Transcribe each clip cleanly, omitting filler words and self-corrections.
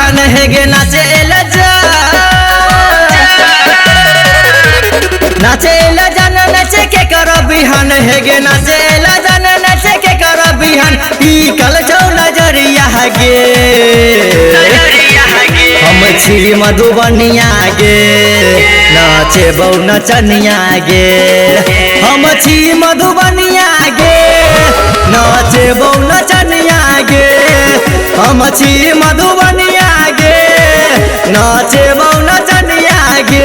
बिहान हेगे नाचे एला जा नाचे एला जान नाचे के कर बिहान हेगे नाचे एला जान नाचे के कर बिहान टिकल छौ नजरिया गे हम छी मधुबनिया गे नाचेबौ नचनिया गे हम छी मधुबनिया गे नाचेबौ नचनिया गे हम छी मधुबनिया गे नाचेबौ नचनिया गे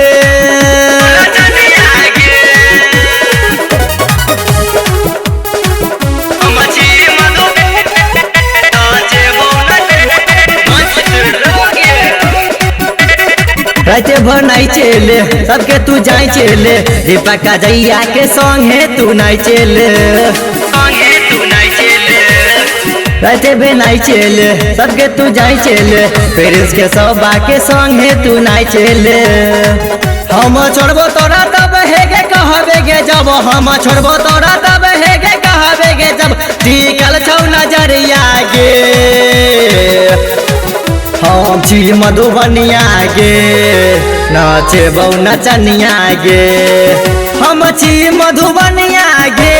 राते भर नाचेले सबके तू जाई चेले दीपक जैया के संगे तू नाचेले राते भर नाचेले सबके तू जाई चेले पेरेंट्स के सबा के संगे तू नाचेले हम छोड़बो तोरा तब हेगे कहबे गे जब हम छोड़बो तोरा तब हेगे कहबे गे जब टिकल छौ नजरिया गे हम छी मधुबनिया गे नाचेबौ नचनिया गे हम छी मधुबनिया गे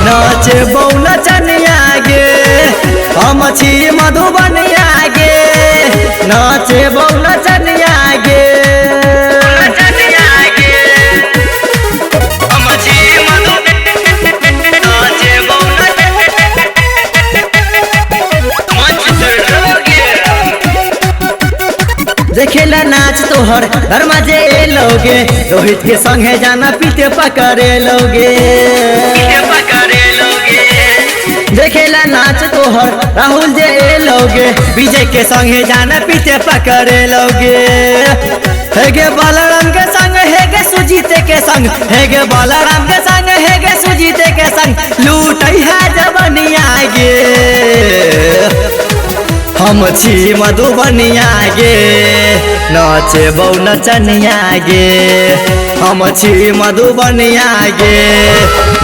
नाचेबौ नचनिया गे हम छी मधुबनिया गे नाचेबौ नचनिया गे देखेला नाच तोहर धर्मा जे लोगे रोहित के संगे जाना पीते पकड़े लोगे देखेला नाच तोहर राहुल जे लोगे विजय के संगे जाना पीते पकड़े लोगे हेगे बलराम के संग हेगे सुजीत के संग हेगे बलराम के संग हेगे सुजीत के संग लूटै है जवनिया गे हम छी मधुबनिया गे नाचेबौ नचनिया गे हम छी मधुबनिया गे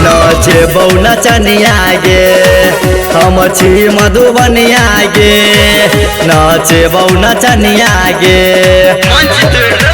नाचेबौ नचनिया गे हम छी मधुबनिया गे नाचेबौ नचनिया गे।